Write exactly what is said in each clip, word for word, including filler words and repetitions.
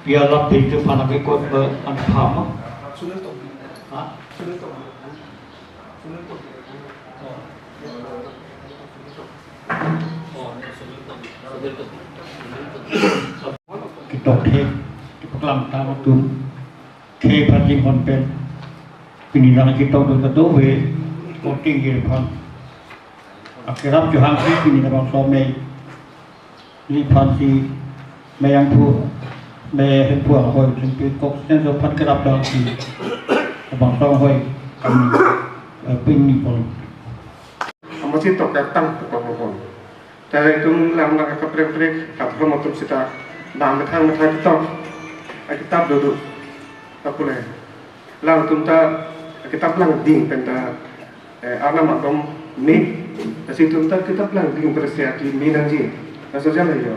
Piala pintu panake kot be anphama. Ha? Ketok thek, kepaklang tang atum. Khei phan jinghon pen. Pini nangketok do kadokave, koting gir phan. Akerap johang si pini nabang somei. Ni phan si meyang phu, me hem phu anghoi, jingpi kok sen so phan kerap dang si. Nabang somei kami, eh, pini pon. Amatsi tok katang pukok pon. Tari tum lang lang kaprek-prek, kadhon atum sita, bang methang methang ketok, akitap dodok, apule. Lang tum ta, akitap langding penta, eh, arnam atum me, lasi tum ta kitap langding presya ti me nangji, laso jala yo.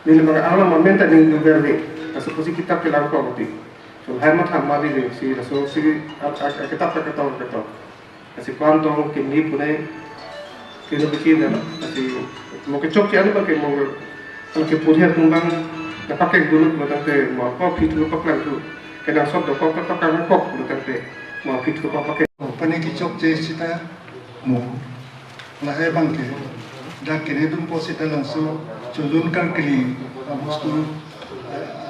Neli bang arnam amen ta ning duber me, laso pusi kitap kelang kok ti. So hai matha mali ding si, laso si, a, a, akitap ketok ketok. Lasi ko-an tong kimi pune, kino bikin na, lasi mo kechokche an bang ke mo, an ke puri atum bang, na pakai dulu mo tangte mo ko phi thu paklang thu, kenangsot dokok ketok kangkok mo tangte mo phi thu paklang. Pane kechokche sita mo, lahai bang ke, dak kene dum po sita langso, chojun kangkili, abustu,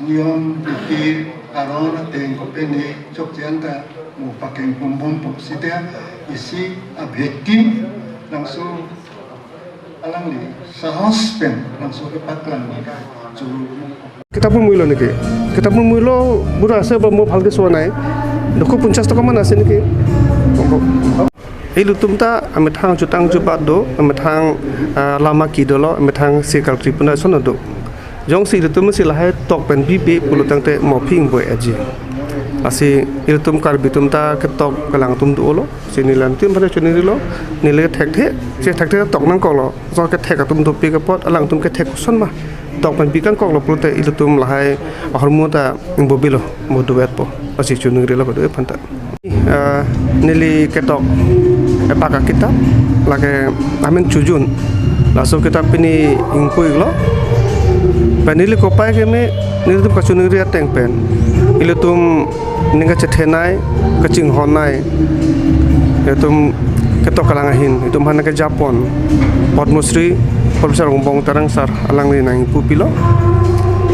nion, bikir, aron, ateng, kopene, chokche anta, mo pakeng pumbum po sita, isi abhekim, langso, alangli, sahos pen, langso kepaklang, chojun. Kitab mui lo niki. Kitab mui lo, bura ase ba mo bhalke so nai. Doko punchas toka man ase niki. Ilitum ta amethang chutang chubat do, amethang, ah, lama ki dolo, amethang sikal tripuna sono do. Jongsi ilitum si lahai tok pen bibi pulo tangte mo phi ingbo aji. Lasi ilitum Karbi atum ta ketok kelang atum dolo. Si neli alanglitum pada choningri lo, neli thekthe, si thekthe tok nangkok lo. So kethek atum dopik apot, alangtum kethek koson ma. Tok pen bi kangkok lo pulote ilitum lahai ahormu ta ingbo bilo, mo duet po. Lasi choningri lo kedo-an aphanta. Eh, neli ketok epak akitap, lake amen Chojun. Laso kitap pini ingkoi lo. Pen neli kopai keme, nelitum kachoningri ateng pen. Ilitum ning kachethenei, kachinghonnei. Ilitum ketok kelang ahin, ilitum aphan kejapon Padma Shri Professor Rongbong Terang sir alangli nangpu pilo.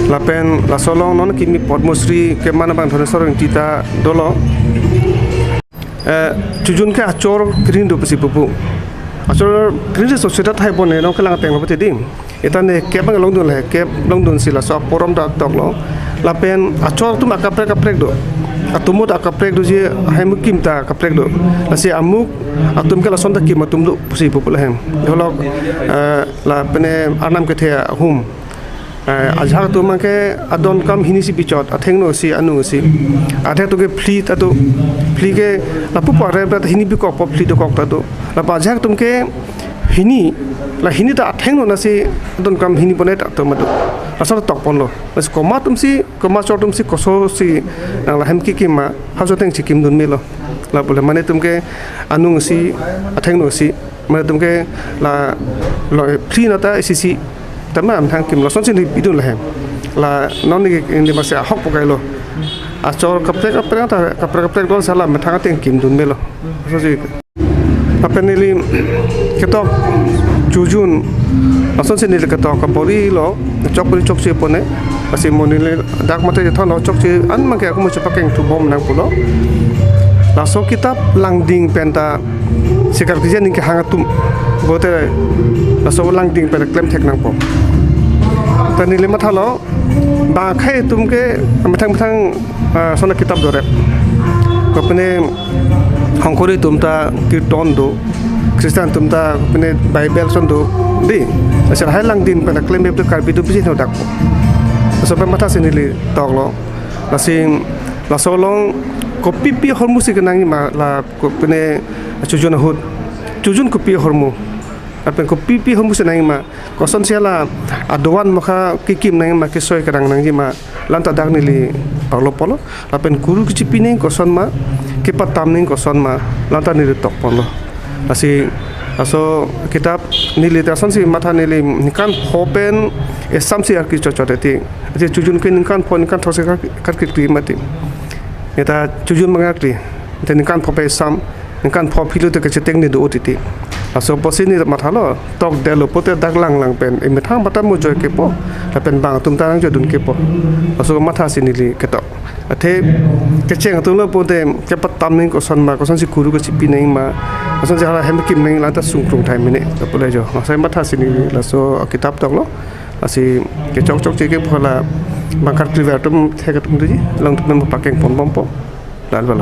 Lapen laso along non kimi Padma Shri keman abang Dhaneswar Engti ta dolo. Eh, Chojun ke achor kring do pusi pupu. Achor kring si society hai bone nong kelang ateng lo pati dim. Ita ne kep abang longdun le, kep longdun si laso aporom ta tok lo. Lapen achor atum akaprek kaprek do. Atum ta akaprek doji, hai mukim ta kaprek do. Lasi amuk atum ke lason ta kim atum do pusi pupu lahem. Dolok, eh, la pene arnam kethe ahum. Eh, ajahak atum ke adonkam hini si bichot, athengno si, anu si. Adhe atum ke phli ta do, phli ke lapu pare brat hini bikok po phli dokok ta do. Lapu ajahak atum ke hini, la hini ta athengno na si adonkam hini bone ta atum do. Asal tok pon lo. Mas komat atum si, komat chor atum si, koso si, nang lahem kikim ma, haso theng si kimdun melo. Lapu le mane atum ke anung si, athengno si, mane atum ke la lo phli na ta isi si, tama amethang kim lo son si ni bidun lahem. La non ni ni masi ahok pokai lo. Achor kaprek kaprek ta kaprek kaprek don sala amethang ateng kimdun melo. So si. Lapen neli ketok Chojun, lason si neli ketok kabor-i lo, chokpuri chokche pone, lasi mo neli dak mate jethan lo chokche an mangke aku mo chepakeng thubom nang pulo. Laso kitap langding penta sikar kija ning kehang atum. Bote laso langding penta klem thek nangpo. Ta neli matha lo, bang akhei atum ke methang methang, ah, sona kitap dorep. Kopene Hongkori atum ta kirton do, Christian atum ta kopene Bible son do, di. Asal hai langding penta klem bep do Karbi atum bisi no dak po. Laso pen matha si neli tok lo. Lasi laso along kopipi ahormu si kenangji ma la kopene Chojun ahut. Chojun kopi ahormu. Lapen kopipi ahormu si nangji ma. Koson si la adovan mokha kikim nangji ma kesoi kerang nangji ma. Lanta dak neli parlo polo. Lapen kuru kechipi nangji koson ma. Kepatam nangji koson ma. Lanta neli tok ponlo. Lasi Laso kitap neli ta asonsi matha, neli ningkan pho pen esamsi arki chotchot eti. Ati chojun ke ningkan pho ningkan throksi kar-, karkikli mati. Neta chojun mangarkli. Te ningkan pho pen esam, ningkan pho philo te kacheteng ni do titi. Laso apotsi neli mathalo, tokdetlo pote dak langlang pen emethang bata mo joi kepo, lapen bang atum ta nangjoidun kepo. Laso mathasi neli ketok. Athe kecheng atumlo pote kepatam nangji koson ma, kosonsi kuru kachipinangji ma, kosonsi hala hem kim nangji, lata sungkrung thai mene. Lapu le jo. Laso mathasi neli laso kitap toklo. Lasi kechok chokche ke phola bang karkliver atum thek atum doji, alangtum pakeng ponbompo. Lalo.